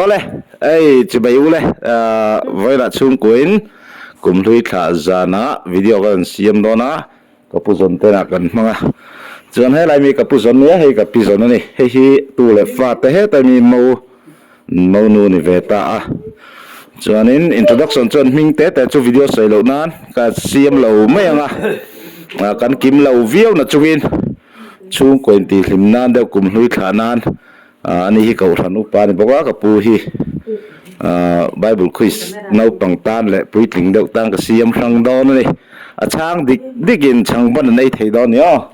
Awle, hei chibai u le, vawilah chhungkuain kumhlui thlah zanah video ka rawn siam dawn a, ka pu zawn tenah kan hmang a. Chuan helai mi ka pu zawn nia, hei ka pi zawn a ni. Hei hi tu leh fa te heta mi mo mo nu ni ve ta a. Chuanin introduction chuan hming te te chu video sawi loh nan ka siam lo mai ang a, kan kim lo viau na chungin chhungkaw intihhlim nan deuh kumhlui thlah nan Ah ani hi kohhran upa a ni bawk a ka pu hi ah bible quiz naupang tan leh puitling deuh tan ka siam hrang dawn a ni a chhang dik dik in chhang ban an ei thei dawn a ni aw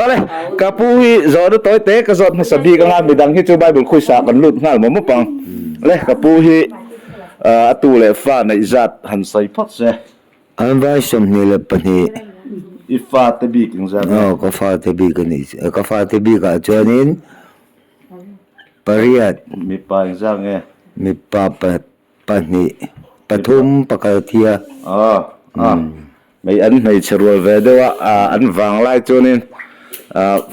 awle ka pu hi zawhna tawi te ka zawt hmasa bik anga midang hi chu bible quiz ah kan lut nghal mawp mawp ang le ka pu hi ah a tu leh fa neih zat han sawi phawt se. An vai 22. I fate bik eng zat nge? Aw ka fate bik a nih chu. Ka fate bikah chuanin pariat. Mipa eng zat nge? Mipa pahnih, pathum pakhat a thi a. Aw a hmei an hmeichhe rual ve deuh a, an vang lai chuanin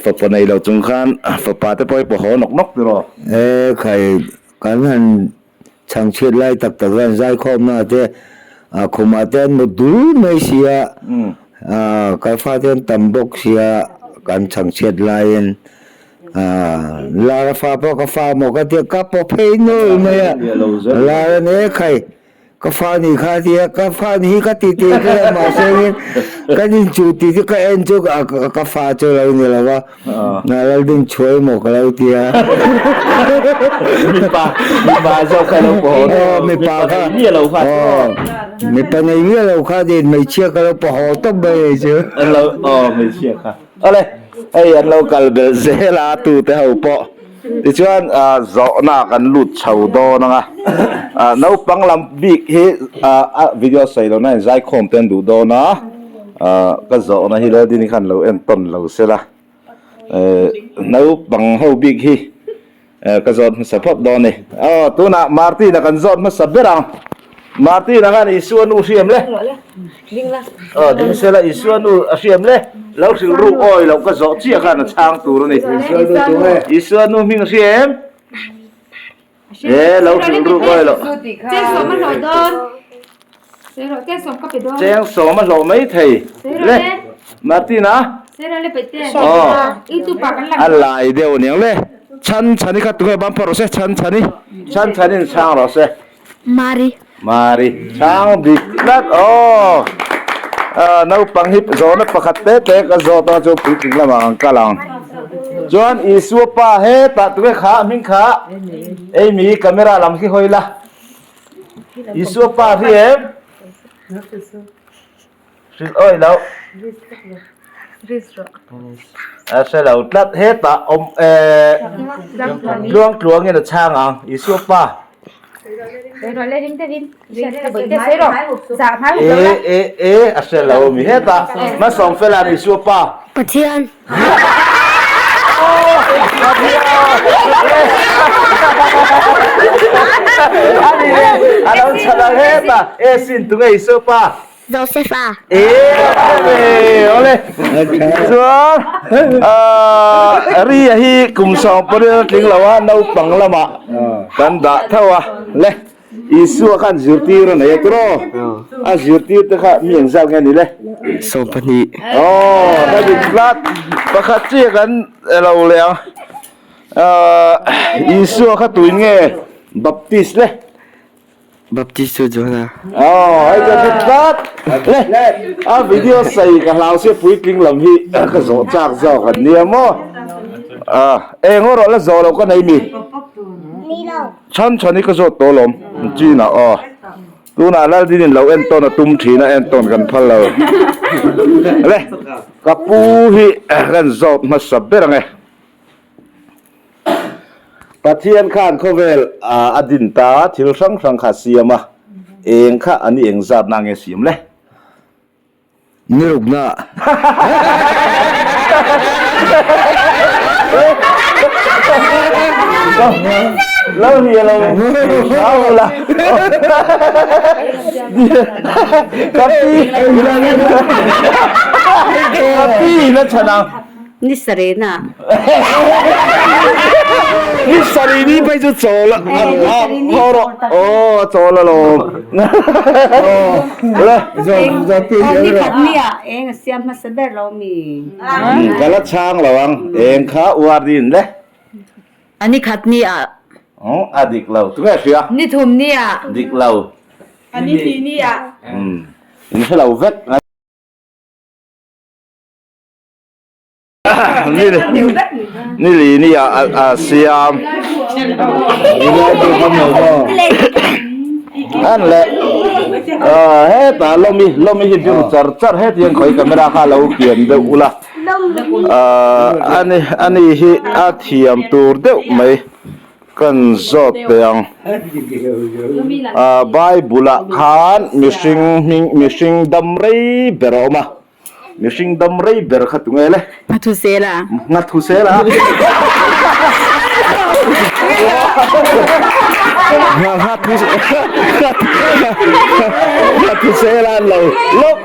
fapa nei lo chung khan fapa te pawh hi pawh haw nawk nawk tiraw? E khai kan han Chhang chhiat lai tak tak hian zaikhawmna te khumah te an mut dul mai si a, kan fate an tam bawk si a, kan chhang chhiat laiin Lara fa pawh ka fa maw ka tia ka paw phei nual mai a, Lara nen khai ka fa ni kha a ti a, ka fa ni hi ka ti tih ka tia mahse engin kan inchuh tih chu ka en chu ka fa chu a lo ni lo va. Lalding chhuai maw ka lo ti a. Mipa, mipa zawk kha lo pahaw tawp. Aw, mipa kha. Mipa nei miah lo kha. Aw, mipa nei miah lo kha nen hmeichhia ka lo pahaw tawp mai hei chu. An lo, aw hmeichhia kha. Awle, hei an lo kal belh zel a tute ho pawh. Tichuan zawhna kan lut chho dawn ang a, naupang lam bik hi a video sawi lohna in zaikhawm te an duh dawn a, ka zawhna hi Laldini khan lo entawn lo se la, naupang ho bik hi ka zawt hmasa phawt dawn a ni. Aw tunah Martin-a kan zawt hmasa ber ang. Martin-a khan Isua nu hriam le. Aw ding sela Isua nu a hriam le. Lo hrilh ruk awi loh ka zawh chiah khan a chhang tur a ni. Isua nu hming a hria em? E lo hrilh ruk awi loh. Cheng sawm a hlawh mai thei. Le Martin-a. Aw a lai deuh aniang le. Chhan chhani kha tunge ban phawt rawh se chhan chhani. Chhan chhanin chhang rawh se. Mari. Mari. Chhang dik tlat aw. Naupang hi zawhna pakhat te te ka zawt a chu puitling lamah an kal ang. Chuan Isua pa hetah tunge kha hming kha Amy camera lam khi hawi la. Isua pa hi em? Hrilh awi lo. A hre lo tlat hetah awm eh tluang tluangin a chhang ang Isua pa. E e e a hre lo mi hetah hmasawm felan Isua pa. Pathian. Ani a lo chhan ang hetah e sin tunge Isua pa. Joseph-a. E awle chuan Ria hi kum 18 a tling lo a naupang lamah kan dah tho a le Isua khan zirtir a nei a tiraw a zirtir te kha mi eng zat nge ni le 12 aw ka dik tlat pakhat chiah kan lo leh ang Isua kha tuin nge Baptist le Baptist chu John-a. Aw, hei ka ti tlat. Le, a video sawi ka hlau sia puitling lam hi ka zawh chak zawk an nia maw. Ah, eng aw rawh la zawh loh ka nei mi. Chhan chhan hi ka zawt tawh lawm. Chin ah aw. Tunah Laldin in lo entawn a tum thin a, entawn kan phal lo. Le, ka pu hi kan zawt hmasa ber ang e. Pathian khan khawvel a din ta thil hrang hrang kha a siam a, eng kha a ni eng zat na nge siam le? Ni rukna. Lo ni lo au la. Kapi kapi na chana. Ni sarena. Ni phei chu chawl a haw rawh aw a chawl alawm le Ni khat ni ah eng a siam hmasa ber lo mi. Ka la chhang lo ang eng kha uar din le. A ni khat ni ah. A dik lo tunge hria. Ni thum ni ah. Dik lo. A ni hnih ni ah. In hre lo vek. Ni li ni ah a siam. An le hetah lawmi lawmi hi biru char char hetiang khawi camera kha lo kian deuh ula ani ani hi a thiam tur deuh mai kan zawt teh ang bible ah khan mihring hming mihring dam rei ber a awm a. Mihring dam rei ber kha tunge le? Nghathusela. Nghathusela. Nghathusela an lo lawk.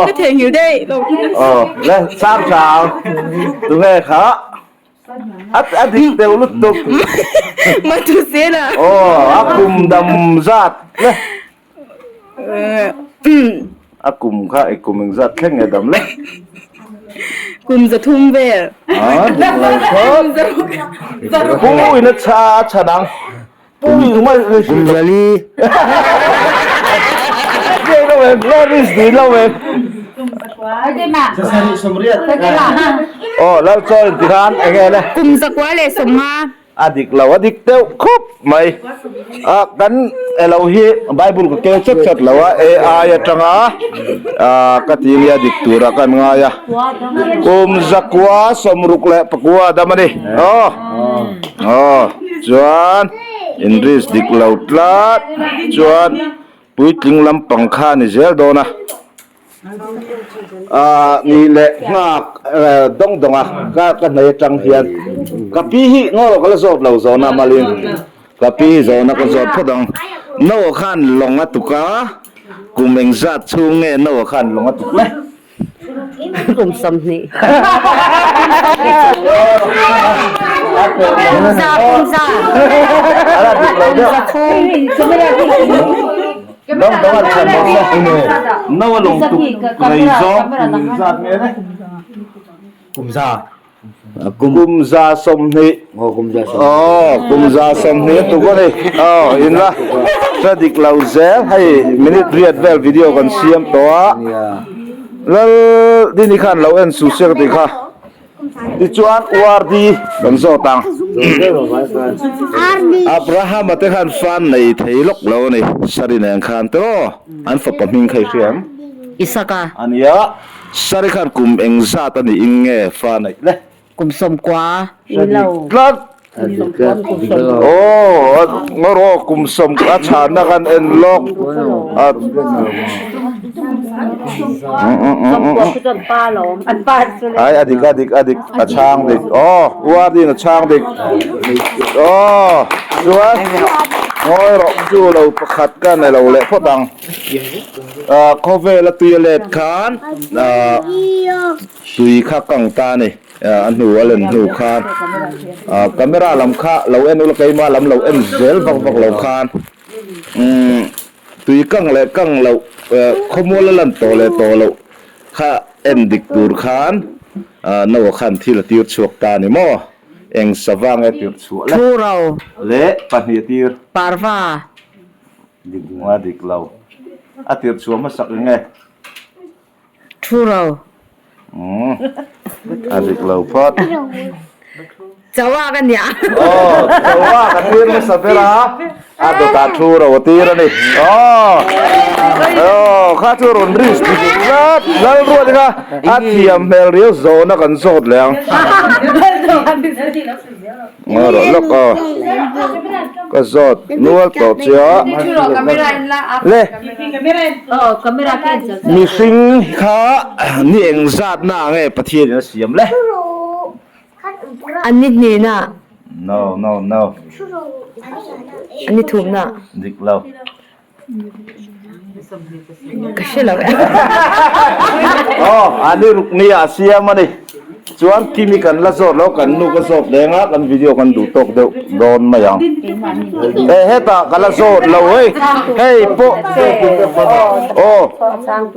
Ka theihnghilh daih. Aw le sang sang tunge kha? A dik deuh lutuk. Mathusela. Aw, a kum dam zat le. A kum kha i kum eng zat thleng nge dam le? Kum 300 vel. A dik lo khawp. Pu in a chha a chhan ang. Pu in mai Kum 400. Aw Lalchaw in tikhan eng nge le? Kum 950. A dik lo, a dik deuh khup mai. A kan elo hi Bible ka keu chat chat lo a, AI atanga ka ti nia dik tura kan ngai a. Kum 969 dam a ni. Aw. Aw chuan English dik lo tlat chuan puitling lampang kha a ni zel dawn a. Aaa ni leh nghak dawng dawng a ka ka hnei atang hian ka pi hi ngaw lo ka la zawt lo zawna malin ka pi hi zawna ka zawt phawt ang Noah khan lawng a tuk a kum engzat chhung nge Noah khan lawng a tuk le. Kum 20. Kum za kum za. Dawng dawng an chhan bawk se. No a lawng tuk rei zawng kum zat nge le? Kum za. Kum 120. Aw kum 120. Aw kum 120 a tuk a ni. Aw in la hre dik lo zel hei minute riat vel video kan siam tawh a. Lal Dini khan lo en su siak tih kha. Tichuan URD kan zawt ang. Abrahama te khan fan nei thei lawk lo a ni. Sari nen khan te aw an fapa hming kha i hria em? Isaka. A nia. Sari khan kum eng zat a nih in nge fa neih le? Kum 90. Hre dik tlat. Aw ngaw kum sawm a chhanna kan en lawk. Ai a dik a dik a dik a chhang dik. Aw uardin a chhang dik. Aw chuan ngawi rawh chu lo pakhat ka nei lo leh phawt ang. Khawvel a tui a let khan tui kha kang ta a ni a hnu a len hnu khan camera lam kha lo en ula keimah lam lo en zel vak vak lo khan tui kang leh kang loh khawmual a lan tawh leh tawh loh kha en dik tur khan Noah khan thil a tir chhuak ta a ni maw eng sava nge tir chhuah le leh pahnih a tir Parva. Dik a dik lo. A tir chhuah hmasak eng nge? Thu ro. Umm. A dik lo phawt. Chawa ka nia. Aw, chawa ka tir hmasa ber a. A dawtah thu ro a tir a ni. Aw. Aw, kha chu rawn risk dik tlat. Lalruat kha a thiam hmel riau zawhna kan zawt leh ang. Ngaw rawh lawk aw. Ka zawt nual tawh che a. Le. Mihring kha ni eng zat na nge Pathian in a siam le? An ni hnihna. No no no. An ni thumna. Dik lo. Ka hre lo e. Aw, a ni ruk ni ah siam a ni. Chuan Kimi kan la zawt lo, kan nu ka zawt leng a, kan video kan duh tawk deuh dawn mai ang. E hetah ka la zawt lo hei, hei pawh aw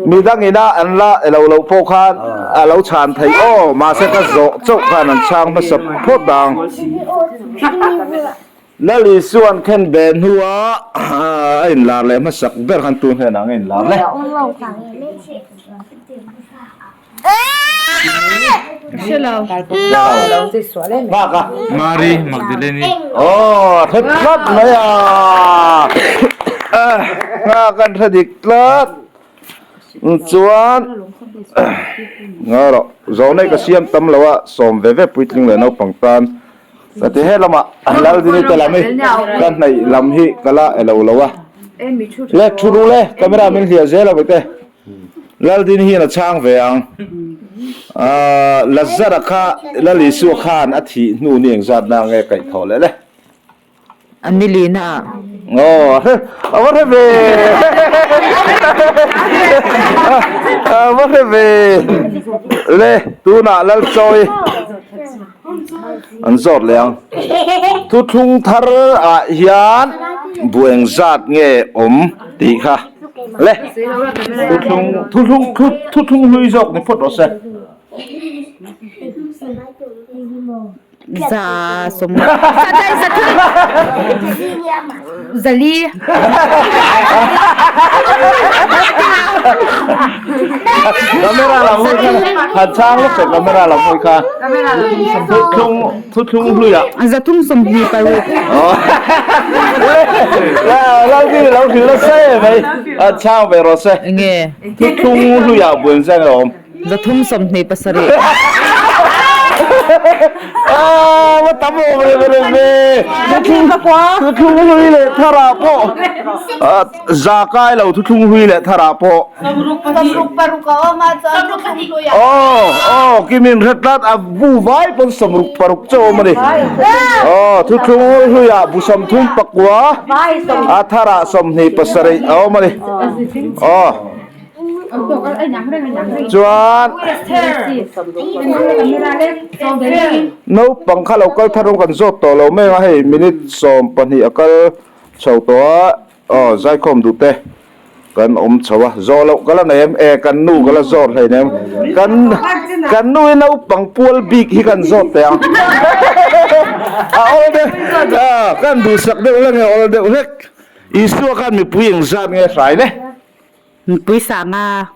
midang ina an la elo loh pawh khan a lo chhan theih aw, mahse ka zawh chauh khan an chhang hmasa phawt ang. Lal Isuan khen ve hnua a inlar leh hmasak ber khan tu hnenah nge inlar le? Nghak a. Mari Magdalene. Aw, hre tlat mai a. Nghak an hre dik tlat. Chuan ngaw rawh, zawhna hi ka siam tam lo a, sawm ve ve puitling leh naupang tan. Ka ti he lamah Laldini te lam hi ka hnaih lam hi ka la elo lo a. Le thu ru le, camera min hliah zel a vete. Laldini hian a chhang ve ang. Lazara kha Lal Isua khan a thih hnu ni engzat na nge kaih thawh leh le. A ni lina ah. Aw, a va hre ve. A va hre ve. Le, tunah Lalchawi an zawt leh ang. Thuthlung thar ah hian bu engzat nge awm tih kha. Le, thuthlung thuthlung thuthlung hlui zawk ni phawt rawh se. Za sawm zali Camera lam hawi kha han chang lawk teh camera lam hawi kha thuthlung thuthlung hlui ah 326 Laldi lo hrilh nasa em mai a chang ve rawh se enge thuthlung hlui ah buan zeng a awm. 327. Ah, va tam awm rem rem ve. Thuthlung thuthlung hlui leh tharah pawh ah za kai lo thuthlung hlui leh tharah pawh. 66 a awm a chuan thuthlung hlui ah. Aw aw kimin hre tlat a bu vai pawn 66 chauh awm a ni. Aw thuthlung hlui ah bu 34 a tharah 27 a awm a ni. Aw. Chuan naupang kha lo kal thar rawng kan zawt tawh lo mai ang a hei minute 12 a kal chho tawh a aw zaikhawm duh te kan awm chho a zawh loh ka la nei em e kan nu ka la zawt hlei nem kan kan nu hi naupang pual bik hi kan zawt teh ang a awl deuh a kan duhsak deuh hlek nge awl deuh hlek Isua khan mipui engzat nge hrai le. Mipui sanga.